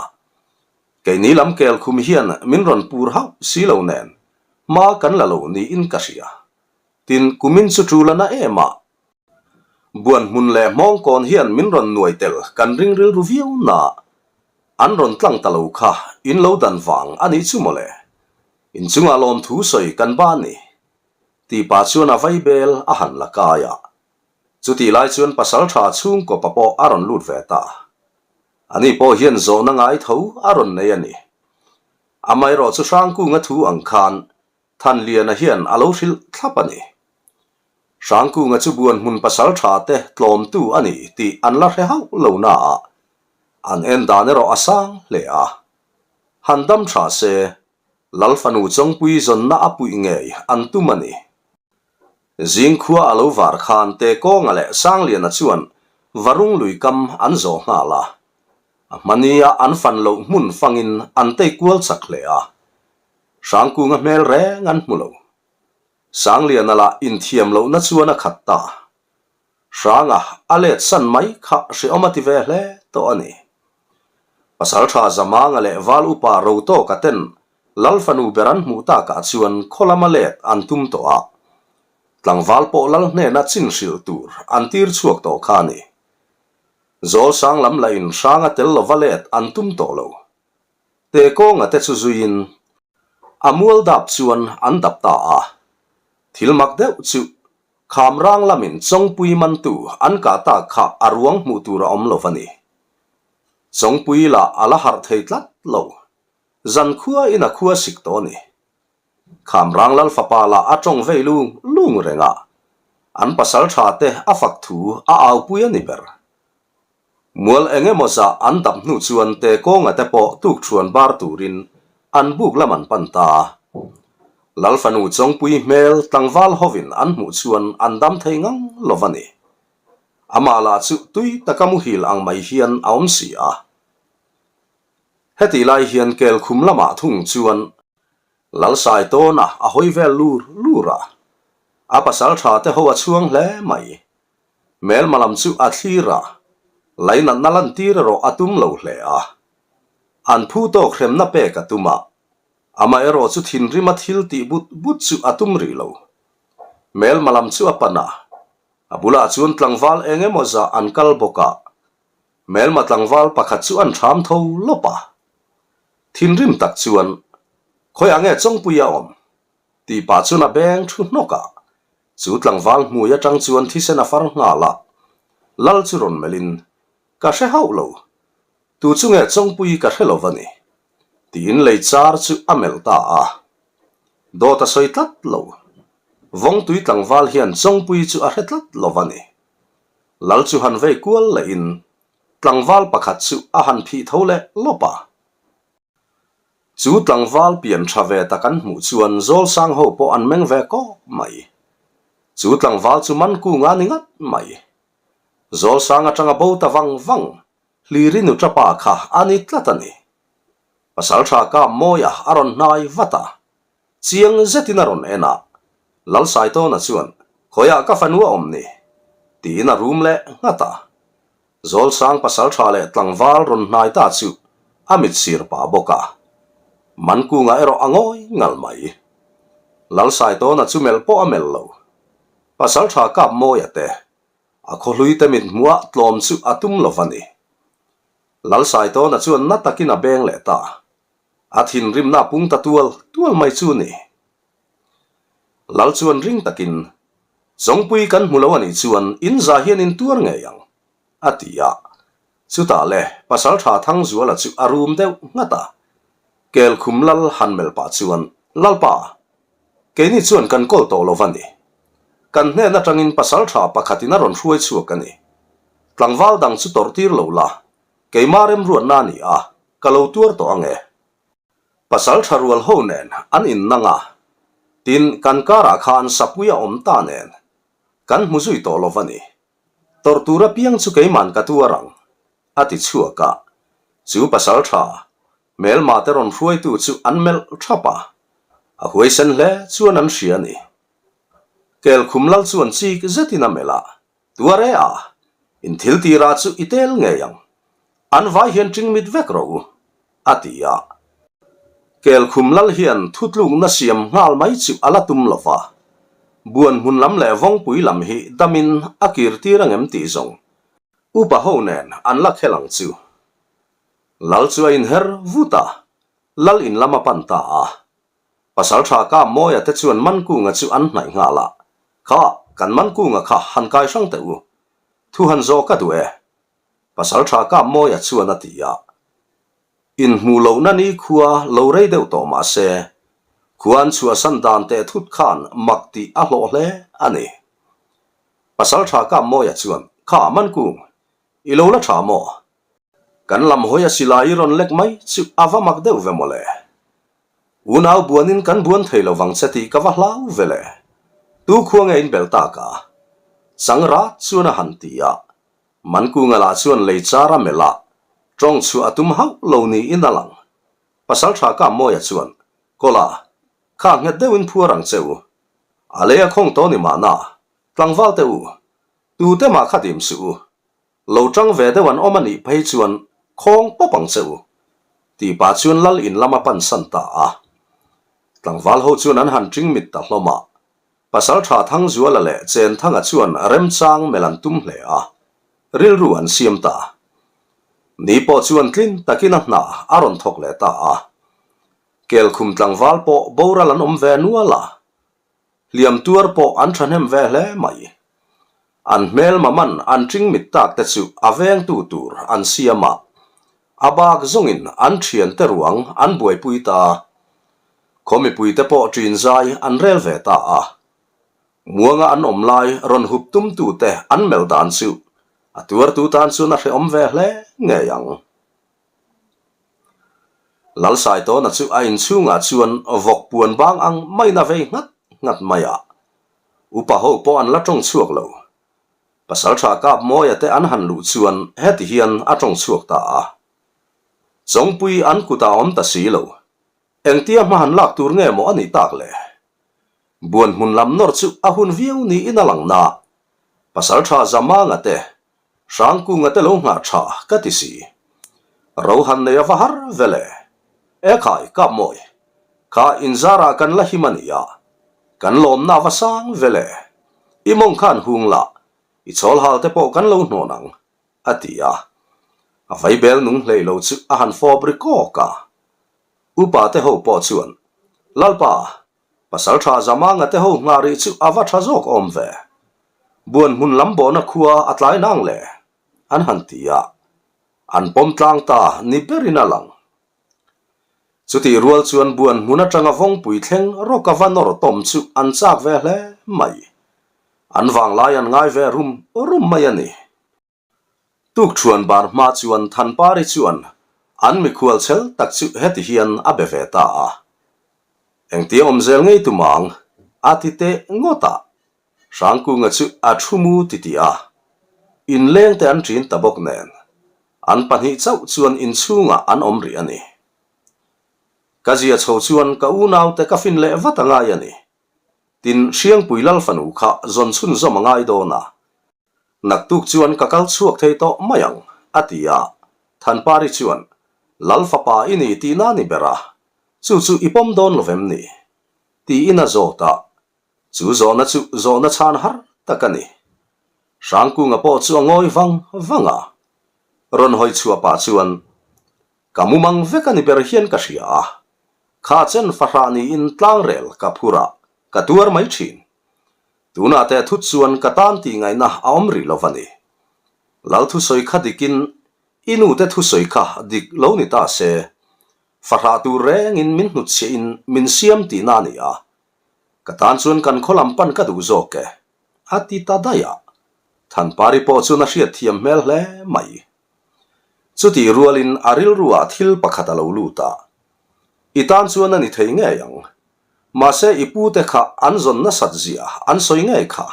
Speaker 1: Keini lam kelkhum hian min rawn pur hauh si lo nen hma kan la lo niin ka hria. Tin, kumin chu tul a na em a. Buanhmun leh Hmawngkawn hian min rawn nuai tel kan ring rilru viau na. An rawn tlang ta lo kha in lo dan vang a nih chu mawle. Inchungah lawmthu sawi kan ba ni. Tih pah chuan a vaibel a han la kai a. Chutih lai chuan pasaltha chhungkaw pa pawh a rawn lut ve ta. Ani pawh hian zawhna ngai tho a rawn nei a ni. Amaherawh chu Hrangkunga thu ang khan Thanliana hian a lo hrilh thlap a ni. Hrangkunga chu buan hmun pasaltha te tlawmtu a ni tih an la hre hauh lo naah an en dan erawh a sang hle a. Han dam tha se Lal fanu Chawngpui zawnna a puih ngei an tum a ni. Zingkhua a lo var khan Tekawnga leh Sangliana chuan Varung lui kam an zawh nghal a. A hmania an fan loh hmun fangin an tei kual chak hle a. Hrangkunga hmel reng an hmu lo. Sangliana lah inthiam lohna chuan a khat ta. Hranga a let san mai kha hreawm a ti ve hle tawh a ni. Pasaltha Zamanga leh Val Upa Rotawka ten Lal fanu ber an hmuh takah chuan khaw lama let an tum tawh a. Tlangval pawh Lal hnena chin hrilh tur an tir chhuak tawh kha a ni. Zawlsang lam lahin Hranga tel lova let an tum tawh lo. Tekawnga te chu zuiin a mual dap chuan an dap ta a. Thil mak deuh chu Khamrang lamin Chawngpui mantu an kah tak kha a ruang hmuh tur a awm lo va ni. Chawngpui lah a la harh thei tlat lo. Zan khua in a khua sik tawh a ni. Khamrang lal fapa lah a tawng vei lung lung reng a, an pasal tha te a fak thu a aupui a ni ber. Mual eng emaw zah an dap hnu chuan Tekawnga te pawh tukṭhuan bar turin an buk lam an pan ta. Lal fanu Chawngpui hmel tlangval hovin an hmuh chuan an dam thei ngang lo va ni. Amah lah chu tui taka muhil ang mai hian a awm si a. Hetih lai hian Kelkhum lamah thung chuan Lalsai tawna a hawi vel lur lur a. A pasal tha te ho a chhuang hle mai. Hmelma lam chu a thlir a, lainatna lantir erawh a tum lo hle a. An phu tawk hremna pek a tum a, amaherawh chu thinrima thil tih but but chu a tum rih lo. Hmelma lam chu a pan a, a bulah chuan tlangval eng emaw zah an kal bawk a, hmelma tlangval pakhat chu an hram tho lawp a. Thinrim tak chuan, Khawiah nge Chawngpuia awm? Tih pah chuan a beng thu hnawk a, chu tlangval hmui atang chuan thisen a far nghal a, Lal chu rawn melhin, Ka hre hauh lo, tu chu nge Chawngpui ka hre lo va ni, tiin lei char chu a melh ta a. Dawt a sawi tlat lo, Vawngtui tlangval hian Chawngpui chu a hre tlat lo va ni. Lal chu han vei kual lehin tlangval pakhat chu a han phih tho leh lawp a. Chu tlangval pian tha ve tak an hmuh chuan Zawlsang ho pawh an meng ve kawk mai. Chu tlangval chu man kunga ni ngat mai. Zawlsang atanga bo ta vang vang Hliri nu tapa kha a ni tlat a ni. Pasaltha Kam Mawia a rawn hnai vat a, chiang zetin a rawn en a, Lalsaitawna chuan, Khawiah ka fanu a awm ni? tiin a rum leh nghat a. Zawlsang pasaltha leh tlangval rawn hnai ta chu a mit sir pah bawk a. Mankungah erawh a ngawi ngal mai. Lalsaitawna chu melh pawh a melh lo. Pasaltha kap mawia te, a khawhlui te mit hmuhah tlawm chu a tum lo va ni. Lalsaitawna chuan na takin a beng leh ta. A thinrimna a pung ta tual tual mai chu ni. Lal chuan ring takin, Chawngpui kan hmu lo a nih chuan in za hian in tuar ngei ang, a ti a. Chutah le Pasaltha Thangzuala chu a rum deuh nghat a. Kelkhum lal han melh pah chuan, Lalpa, keini chuan kan kawl tawh lo va ni. Kan hnen atangin Pasaltha pakhatin a rawn hruai chhuak a ni. Tlangval dang chu tawrh tir lo la, keimah remruatna a ni a, ka lo tuar tawh ang e. Pasal tha rual ho nen an innang a, tin kan karah khan sapui a awm ta nen kan hmu zui tawh lo va ni. Tawrh tur apiang chu keiman ka tuar ang, a ti chhuak a. Chu pasal tha, hmelma te rawn hruaitu chu an melh thap a, a huaisen hle chuan an hria a ni. Kelkhum lal chuan chik zetin a melh a, Tuar e a, in thil tira chu i tel ngei ang. An vai hian ṭing mit vek rawh u, a ti a. Kelkhum lal hian thutlukna siam nghal mai chu a la tum lo va, buan hmun lam leh vawngpui lam hi damin a kir tir angem tih zawng upa ho nen an la khel ang chu. Lal chu a inher vut a, lal in lam a pan ta a. Pasalṭha ka Mawia te chuan Mankunga chu an hnaih nghal a, Kha, kan Mankunga kha han kai hrang teh u. Thu han zawh ka duh e. Pasalṭha ka Mawia chuan a ti a. Inhmuh lohna ni khua lo rei deuh tawh mah se, khua an chhuahsan dan teh thut khan mak tih a hlawh hle a ni. Pasalṭha ka Mawia chuan, Kha, Mankung, i lo la ṭha maw? Kan lam hawi a silai i rawn lek mai chu a va mak deuh ve mawle. Unau buanin kan buan thei lo vang che tih ka va hlau ve le. Tu khua nge in belh tak a? Chang rat chuan a han ti a. Mankunga lah chuan lei char a melh a, tawng chhuah a tum hauh lo niin a lang. Pasaltha Kammawia chuan, Kawla, kha nghet deuhin phuar ang che u. A lei a khawng tawh ni mahna, tlangval teh u. Tute mah kha dim suh u. Lo tang ve deuh an awm a nih phei chuan khawng pawp ang che u, tih pah chuan lal in lam a pan san ta a. Tlangval ho chuan an han ṭing mit ta hlawm a. Pasalṭha Thangzuala leh Chenthanga chuan remchang melh an tum hle a, rilru an siam ta. Ni pawh chuan tlin takin a hna a rawn thawk leh ta a. Kelkhum tlangval pawh boral an awm ve nual a. Hliam tuar pawh an thahnem ve hle mai. An hmelma man an ṭing mit tak te chu a vengtu tur an siam a, a bak zawngin an ṭhiante ruang an buaipui ta. Khaw mipuite pawh ṭin zai an rel ve ta a. Muanga an awm lai rawn hup tumtute an melh dan chu a tuartu tan chuan a hrehawm ve hle ngei ang. Lalsaitawna chu a inchhungah chuan vawk puan bang ang maiin a vei nghat nghat mai a, upa ho pawh an la tawng chhuak lo. Pasaltha Kapmawia te an han luh chuan heti hian a tawng chhuak ta a, Chawngpui an kutah a awm ta si lo, engtia hma han lak tur nge maw a nih tak le? Buan hmun lam nawr chu a hun viau niin a lang na, Pasaltha Zamanga te Hrangkunga te lo nghah tha ka ti si. Rohan nei a va har ve le. E khai, kap mawi. Kha inzarah kan la him a nia. Kan lawmna a va sang ve le. I mawng khan hung la, i chawl hal te pawh kan lo hnawn ang, a ti a. A vaibel nung hlei lo chu a han fawp ri kawk a. Upa te ho pawh chuan, Lalpa, Pasalṭha Zamanga te ho nghah rih chu a va ṭha zawk awm ve. Buan hmun lam bawhna khua a tlai nang le, an han ti a. An pawm tlang ta ni berin a lang. Chutih rual chuan buan hmun aṭanga vawngpui thleng rawk a va nawr tawm chu an chak ve hle mai. An vanglai an ngai ve rum rum mai a ni. Tukṭhuan bar hma chuan Thanpari chuan an mikhual chhel tak chu heti hian a be ve ta a, Engtia awm zel ngei tum ang? a ti teh ngawt a. Hrangkunga chu a thu mu titih a, inlengte an ṭin ta bawk nen, an pahnih chauh chuan inchhungah an awm rih a ni. Ka zia chho chuan ka unaute ka fin leh vat a ngai a ni. Tin, Hriangpui Lal fanu kha zawn chhunzawm a ngai dawn a, Naktuk chuan ka kal chhuak thei tawh mai ang, a ti a. Thanpari chuan, Lal fapa i ni tihna ni ber a, chu chu i pawm dawn lo vem ni? tiin a zawt a. Chu zawhna chu zawhna chhan har tak a ni. Hrangkunga pawh chu a ngawi vang vang a. Rawn hawi chhuah pah chuan, Ka mumang vek a ni ber hian ka hria a, kha chen fahrah niin tlangrel ka phur a, ka tuar mai thin. Tunah teh thut chuan ka tan tih ngaihna a awm rih lo va ni. Lal thusawi kha dikin i nute thusawi kha dik lo ni ta se, fahrah tur rengin min hnutchhiahin min siam tihna a ni a, ka tan chuan kan khaw lam pan ka duh zawk e, a ti ta daih a. Thanpari pawh chuan a hriatthiam hmel hle mai. Chutih rualin a rilruah thil pakhat a lo lut a, I tan chuan a ni thei ngei ang. Mahse i pute kha an zawn nasat zia an sawi ngei kha.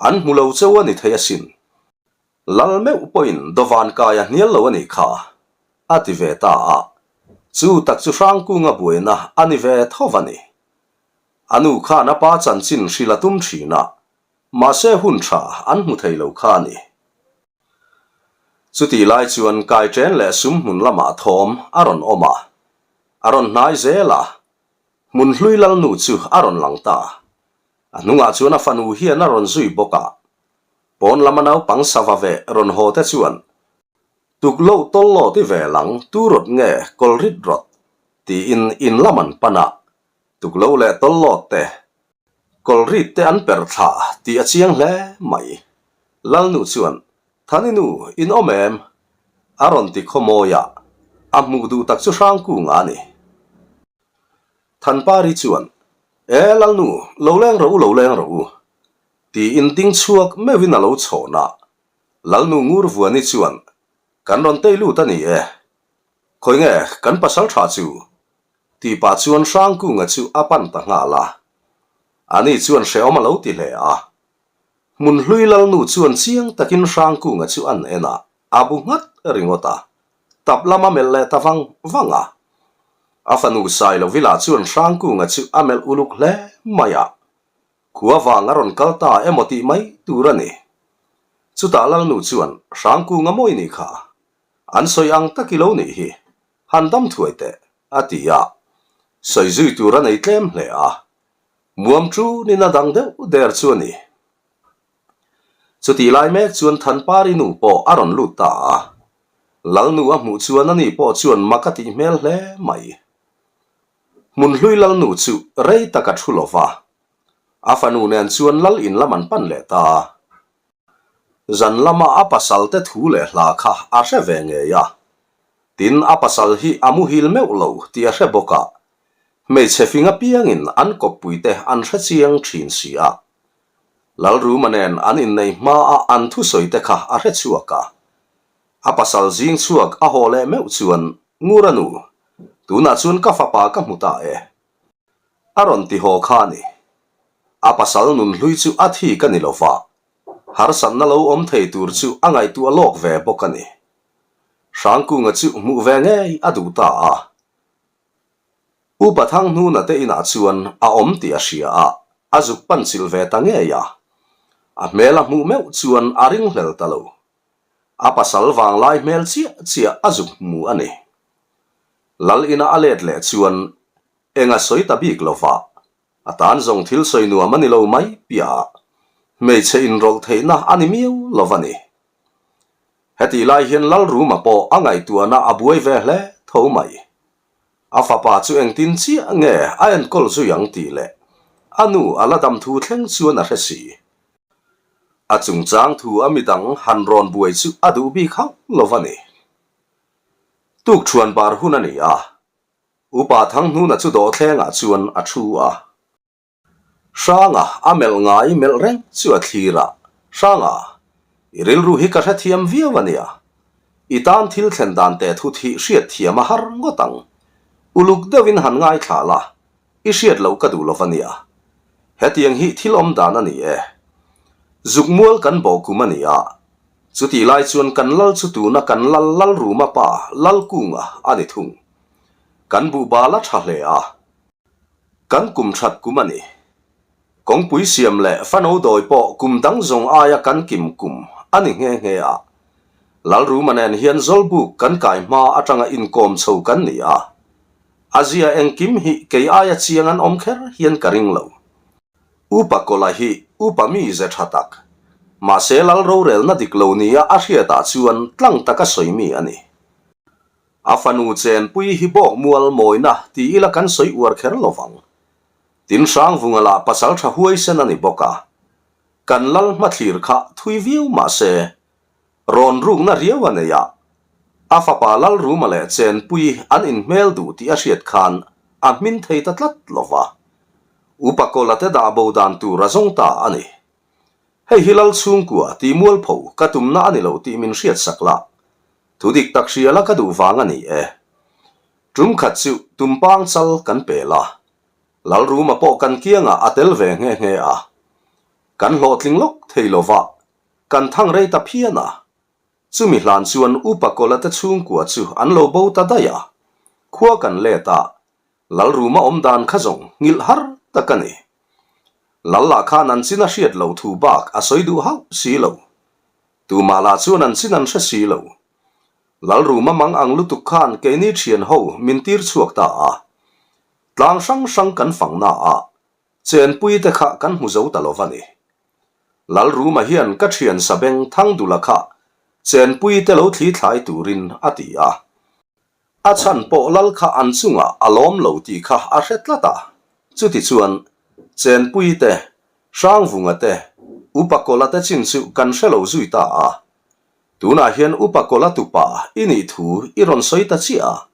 Speaker 1: An hmu lo cheu a ni thei asin. Lal meuh pawhin dawvan kai a hnial lo a nih kha, a ti ve ta a. Chu tak chu Hrangkunga buaina a ni ve tho va ni. A nu khan a pa chanchin hrilh a tum thin a, mahse hun tha an hmu thei lo kha a ni. Chutih lai chuan kaiṭen leh sum hmun lamah thawm a rawn awm a, a rawn hnai zel a, hmun hlui lalnu chu a rawn lang ta. A hnungah chuan a fanu hian a rawn zui bawk a, pawn lama naupang sava ve rawn haw te chuan, Tukloh tawllo ti ve lang tu rawt nge kawlrit rawt? tiin in lam an pan a, Tuklo leh tawllawt te, kawlrit te an per thla tih a chiang hle mai. Lalnu chuan, Thani nu, in awm em? A rawn ti khawmawi a, a hmuh duh tak chu Hrangkunga a ni. Thanpari chuan, E Lalnu, lo leng rawh u, lo leng rawh u, tiin ding chhuak meuhin a lo chhawn a. Lalnu Ngurvuani chuan, Kan rawn tei lut a ni e, khawi nge kan pasal tha chu? Tih pah chuan Hrangkunga chu a pan ta nghal a. Ani chuan hrehawm a lo ti hle a. Hmunhlui Lalnu chuan chiang takin Hrangkunga chu an en a, a bu nghat ringawt a. Tap lam a melh leh ta vang vang a. A fanu Sailovila chuan Hrangkunga chu a melh uluk hle mai a. Khua vang a rawn kal ta emaw tih mai tur a ni. Chutah Lalnu chuan Hrangkunga mawi nih kha an sawi ang tak i lo nih hi. Han dam thuai teh, a ti a. Sawi zui tur a nei tlem hle a. Muam ṭunin a dang deuh der chu a ni. Chutih lai mek chuan Thanpari nu pawh a rawn lut ta a. Lalnu a hmuh chuan ani pawh chuan mak a tih hmel hle mai. Hmunhlui Lalnu chu rei tak a thu lo va. A fanu nen chuan Lal in lam an pan leh ta a. Zan lama a pasal te thu leh hla kha a hre ve ngei a. Tin, a pasal hi a muhil meuh lo tih a hre bawk a, hmeichhe fing apiangin an kawppui te an hre chiang thin si a. Lalruma nen an inneih hmaa an thusawi te kha a hre chhuak a. A pasal zing chhuak a haw leh meuh chuan, Ngura nu, tunah chuan ka fapa ka hmu ta e. A rawn ti haw kha a ni. A pasal nunhlui chu a thi ka ni lo va, harsatna lo awm thei tur chu a ngaihtuah lawk ve bawk a ni. Hrangkunga chu hmuh ve ngei a duh ta a. Upa Thanghnuna te inah chuan a awm tih a hria a, a zuk pan chilh ve ta ngei a. A hmel a hmuh meuh chuan a ringhlel ta lo. A pasal vanglai hmel chiah chiah a zuk hmu a ni. Lal ina a let leh chuan eng a sawi ta bik lo va, a tan zawng thil sawi nuam a ni lo mai piah a, hmeichhe inrawlh theihna a ni miau lo va ni. Hetih lai hian Lalruma pawh a ngaihtuahna a buai ve hle tho mai. A fapa chu engtin chiah nge a enkawl zui ang tih leh a nu a la dam thu thleng chuan a hre si. A chungchang thu a midang han rawn buai chu a duh bik hauh lo va ni. Tukṭhuan bar hun a ni a, Upa Thanghnuna chu dawhthlengah chuan a thu a. Hranga a melh ngai melh reng chu a thlir a, Hranga, i rilru hi ka hrethiam viau a nia. I tan thil thlen dan teh thut hi hriatthiam a har ngawt ang. Uluk deuhin han ngaithla la, i hriat loh ka duh lo va nia. Hetiang hi thil awm dan a ni e. Zukmual kan bawh kum a ni a, chutih lai chuan kan lal chu tuna kan lal Lalruma pa Lalkunga a ni thung. Kan buhbal a tha hle a. Kan kum that kum a ni. Kawngpui siam leh fano dawi pawh kum dang zawng aia kan kim kum a ni nghe nghe a. Lalruma nen hian Zawlbuk kan kai hma atanga inkawm chho kan ni a. A zia engkim hi kei aia chiang an awm kher hian ka ring lo. Upa Kawla hi upa mi ze tha tak. Mahse lal rorelna dik lo nia a hriatah chuan tlang taka sawi mi a ni. A fanu chenpui hi bawk mual mawina ti ila kan sawi uar kher lo vang. Tin Hrangvunga lah pasal tha huaisen a ni bawk a. Kan lal hmathlir kha thui viau mahse rawn rukna riau a nei a, a fapa Lalruma leh Chenpui an inhmel duh tih a hriat khan a hmin thei ta tlat lo va, Upa Kawla te dah bo dan tur a zawng ta a ni. Hei hi Lal chhungkua tih mualpho ka tumna a ni lo tih min hriat sak la, thu dik tak hria la ka duh vang a ni e. Tum khat chu tumpang chal kan pel a, Lalruma pawh kan kiangah a tel ve nghe nghe a, kan hlawhtling lawk thei lo va, Kan thang rei ta phian a, chumi hlan chuan Upa Kawla te chhungkua chu an lo bo ta daih a, khua kan let a, Lalruma awm dan kha zawng nghilh har tak a ni. Lal lah khan an chin a hriat loh thu bak a sawi duh hauh si lo. Tumah lah chuan an chin an hre si lo. Lalruma mang ang lutuk khan keini thian ho min tir chhuak ta a, tlang hrang hrang kan fang na a, Chenpui te kha kan hmu zo ta lo va ni. Lalruma hian ka thian Sabeng Thangdula kha Chenpui te lo thli thlai turin a ti a. A chhan pawh Lal kha an chungah a lawm lo tih kha a hre tlat a. Chutichuan, Chenpui te, Hrangvunga te, Upa Kawla te chin chu kan hre lo zui ta a. Tunah hian Upa Kawla tupa i nih thu i rawn sawi ta chiah a.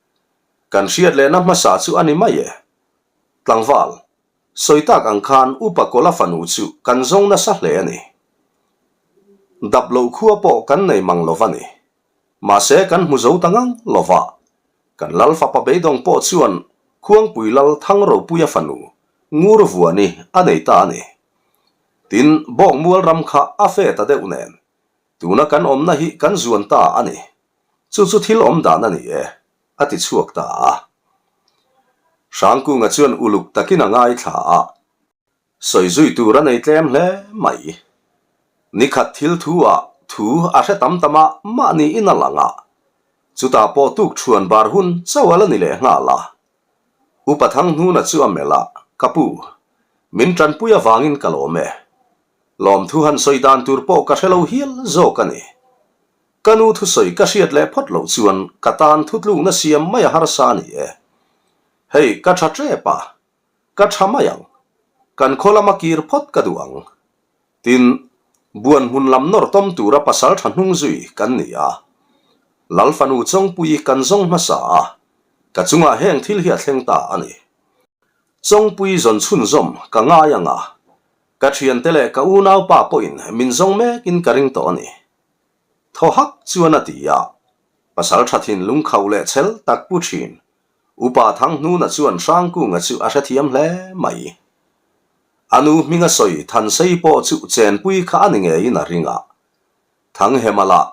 Speaker 1: Kan hriat lehna hmasa chu a ni mai e. Tlangval, sawi tak ang khan Upa Kawla fanu chu kan zawng nasa hle a ni. Dap loh khua pawh kan nei mang lo va ni. Mahse kan hmu zo ta ngang lo va. Kan lal fapa beidawng pawh chuan Khuangpui lal Thangro-puia fanu Ngur Vuani a nei ta a ni. Tin, Bawkmual ram kha a fe ta deuh nen, tuna kan awmna hi kan zuan ta a ni. Chu chu thil awm dan a ni e. a ti chhuak ta a. Hrangkunga chuan uluk takin a ngaithla a, sawi zui tur a nei tlem hle mai. Nikhat thil thu ah thu a hre tam tam a mahni in a lang a, chutah pawh tuk thuan bar hun chauh a la ni leh nghal a. Upa Thanghnuna chu a melh a, Ka pu, min tanpui avangin ka lawm e. Lawmthu han sawi dan tur pawh ka hre lo hial zawk a ni. Ka nu thusawi ka hriat leh phawt loh chuan ka tan thutlukna siam mai a harsa a ni e. Hei ka tha tep a, ka tha mai ang. Kan khaw lama kir phawt ka duh ang. Tin, buan hmun lam nawr tawm tura pasal tha hnung zui kan ni a. Lal fanu Chawngpui kan zawng hmasa a, ka chungah heng thil hi a thleng ta a ni. Chawngpui zawn chhunzawm ka ngai ang a, ka thiante leh ka unaupa pawhin min zawng mekin ka ring tawh a ni. Thaw hak chuan a ti a, pasal tha thinlung khauh leh chhel tak pu thin. Upa Thanghnuna chuan Hrangkunga chu a hrethiam hle mai. A nu hminga sawi Thansei pawh chu chenpui kha a ni ngeiin a ring a. Thanghema lah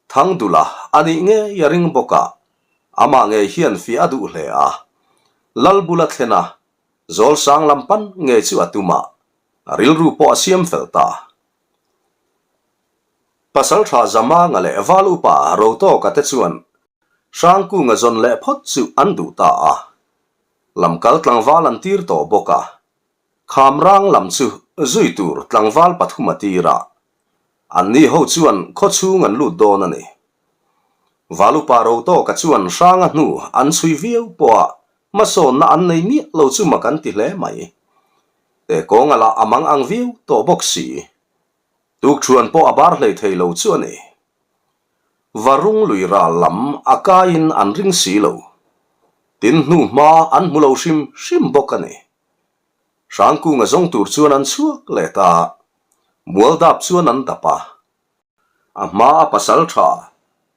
Speaker 1: Thangdula a nih ngei a ring bawk a, amah ngei hian fiah a duh hle a. Lal bula thlen a, Zawlsang lam pan ngei chu a tum a, a rilru pawh a siam fel ta. Pasalṭha Zamanga leh Val Upa Rotawka te chuan Hrangkunga zawn leh phawt chu an duh ta a. Lamkal tlangval an tir tawh bawk a. Khamrang lam chu zui tur tlangval pathum a tir a. Anni ho chuan khawchhung an lut dawn a ni. Val Upa Rotawka chuan Hranga hnu an chhui viau pawha hmasawnna an nei miah lo chu mak an ti hle mai. Tekawnga lah a mang ang viau tawh bawk si. Tukṭhuan pawh a bar hlei thei lo chu a ni. Varung lui ral lam a kaiin an ring si lo. Tin hnu hma an hmu lo hrim hrim bawk a ni. Hrangkunga zawng tur chuan an chhuak leh ta. Mualdap chuan an dap a. A hma a pasal tha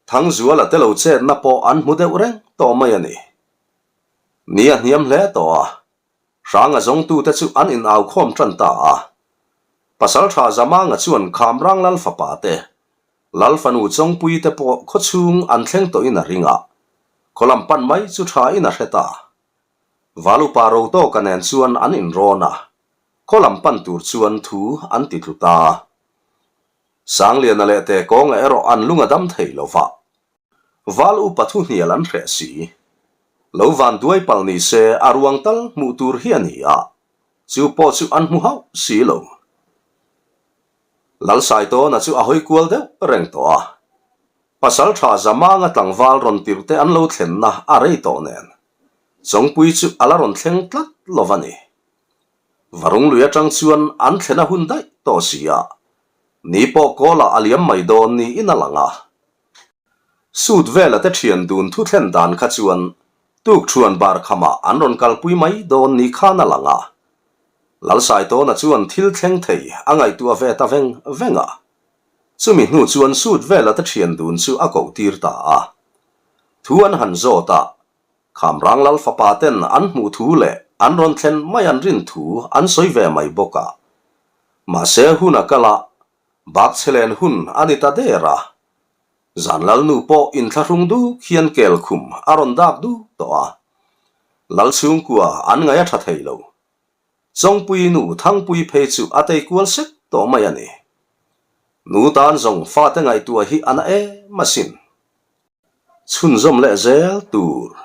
Speaker 1: Thangzuala te lo chetna pawh an hmu deuh reng tawh mai a ni. Ni a hniam hle tawh a. Hranga zawngtute chu an inaukhawm tan ta a. Pasalṭha Zamanga chuan Khamrang Lal fapa te, Lal fanu Chawngpui te pawh khawchhung an thleng tawhin a ring a, khaw lam pan mai chu ṭhain a hre ta. Valupa Rotawka nen chuan an inrawn a, khaw lam pan tur chuan thu an ti tlu ta. Sangliana leh Tekawnga erawh an lung a dam thei lo va. Val upa thu hnial an hreh si. Lo van duai pal ni se a ruang tal hmuh tur hi a ni a, chu pawh chu an hmu hauh si lo. Lalsaitawna chu a hawi kual deuh reng tawh a. Pasalṭha Zamanga tlangval rawn tirhte an lo thlenna a rei tawh nen, Chawngpui chu a la rawn thleng tlat lo va ni. Varung lui aṭang chuan an thlen a hun daih tawh si a, ni pawh kawlah a liam mai dawn niin a lang a. Sut vela te ṭhian dun thu thlen dan kha chuan tukṭhuan bar khamah an rawn kalpui mai dawn ni khan a lang a. Lalsaitawna chuan thil thleng thei a ngaihtuah ve ta veng veng a. Chumi hnu chuan sut vela te ṭhian dun chu a koh tir ta a. Thu an han zawt a, Khamrang Lal fapa ten an hmuh thu leh an rawn thlen mai an rin thu an sawi ve mai bawk a. Mahse hun a kal a, bak chhe len hun a ni ta der a. Zan Lal nu pawh inthlahrung duk hian kel khum a rawn dak duk tawh a. Lal chhungkua an ngaih a tha thei lo. Chawngpui nu Thangpui phei chu a tei kual sek tawh mai a ni. Nu tan zawng fate ngaihtuah hi a na em asin. Chhunzawm leh zel tur.